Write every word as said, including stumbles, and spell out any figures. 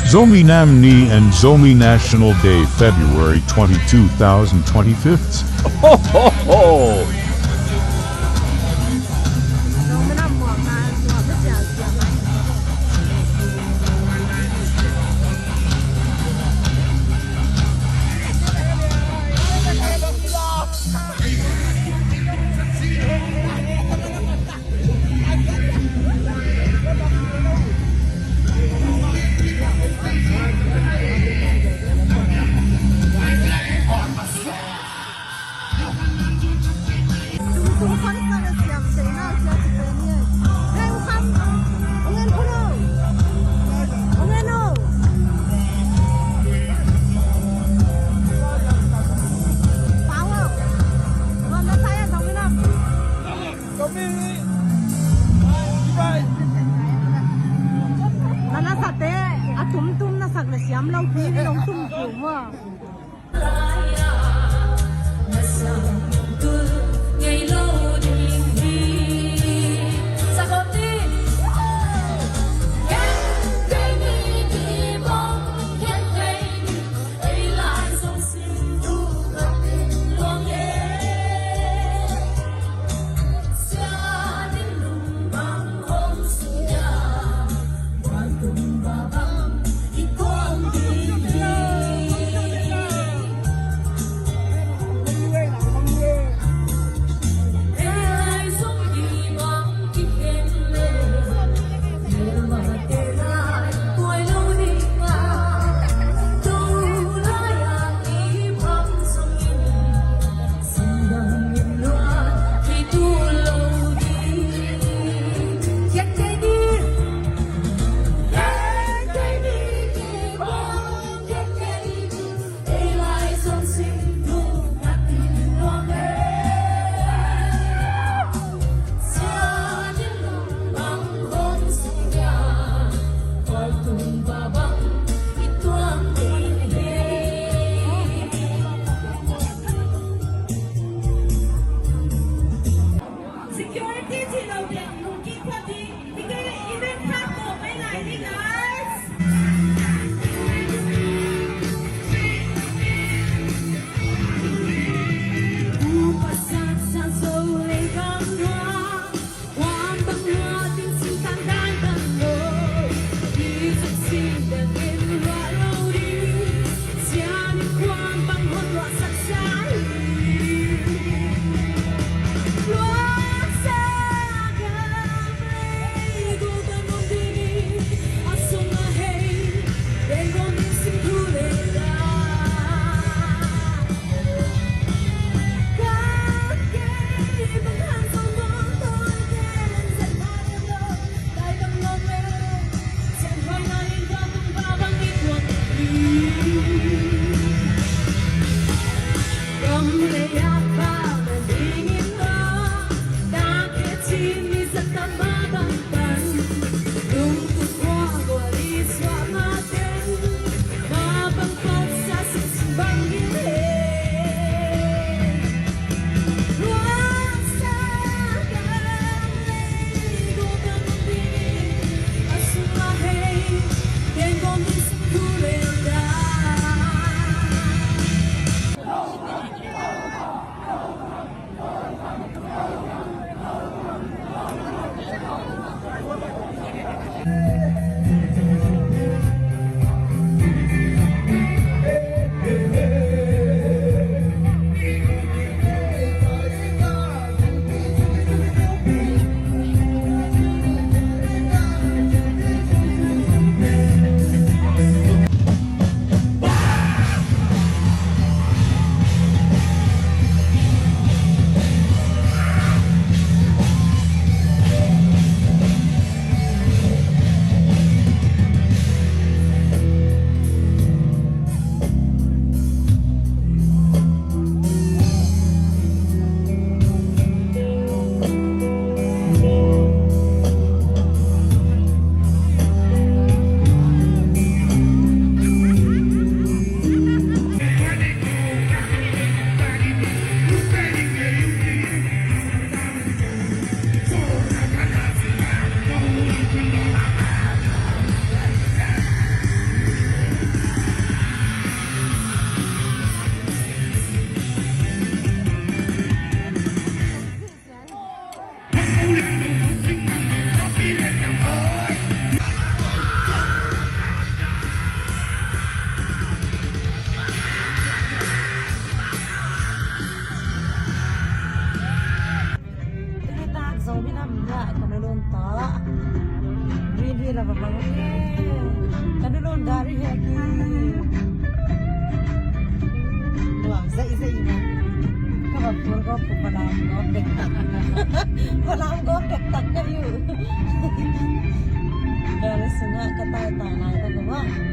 Zomi Nam Ni and Zomi National Day, February twenty, two thousand twenty-five. Ho, ho, ho! Na nasate a tumtum na sak le siam lo pi nong tum kum a. Security cih lo ding, lungkim phot ding. Hih kei event khat tawh mai lai ding, guys. Upa Sang Sang Zo Lei Bang Hua, Wam Bang Hua, Ding Sing Tan Dai Bang Lo, Ding Sing Tan Dai Dektak. Falam gawp dektak ka hi uh. Gari sungah ka taitai lai tak uh a.